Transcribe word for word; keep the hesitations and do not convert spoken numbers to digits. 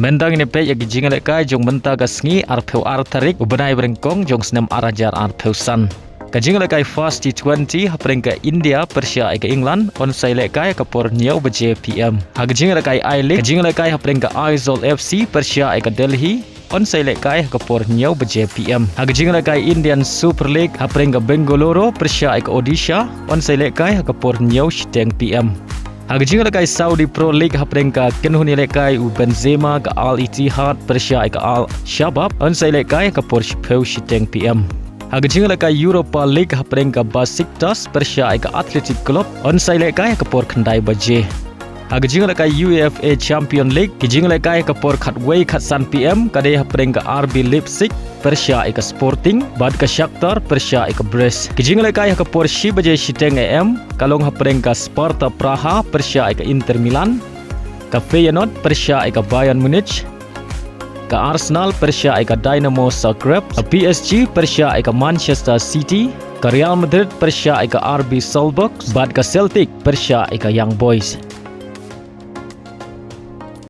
Mynta ngin ïa peit ïa ki jingïalehkai jong mynta ka sngi arphew ar tarik u bnai ba nyngkong jong snem ar hajar arphew san. Ka jingïalehkai first T twenty hapdeng ka India pyrshah ïa ka England yn sa ïalehkai ha ka por hynñiew baje P M. Ha ka jingïalehkai I-League, ka jingïalehkai hapdeng ka Aizawl F C pyrshah ïa ka Delhi yn sa ïalehkai ha ka por hynñiew baje P M. Ha ka jingïalehkai Indian Super League hapdeng ka Bengaluru pyrshah ïa ka Odisha yn sa ïalehkai ha ka por hynñiew shiteng P M. Ha ka jingïalehkai Saudi Pro League hapdeng ka kynhun ïalehkai u Benzema ka Al Ittihad pyrshah ïa ka Al Shabab yn sa ïalehkai ha ka por shiphew shiteng P M. Ha ka jingïalehkai Europa League hapdeng ka Besiktas pyrshah ïa ka Athletic Club yn sa ïalehkai ha ka por khyndai baje. Ha ka jingïalehkai UEFA Champion League, ki jingïalehkai ha ka por khatwei khatsan P M ka dei hapdeng ka R B Leipzig pyrshah ïa ka Sporting bad ka Shakhtar pyrshah ïa ka Brest. Ki jingïalehkai ha ka por shi baje shiteng A M ka long hapdeng ka Sparta Praha pyrshah ïa ka Inter Milan, ka Feyenoord pyrshah ïa ka Bayern Munich, ka Arsenal pyrshah ïa ka Dynamo Zagreb, ka P S G pyrshah ïa ka Manchester City, ka Real Madrid pyrshah ïa ka R B Salzburg bad ka Celtic pyrshah ïa ka Young Boys.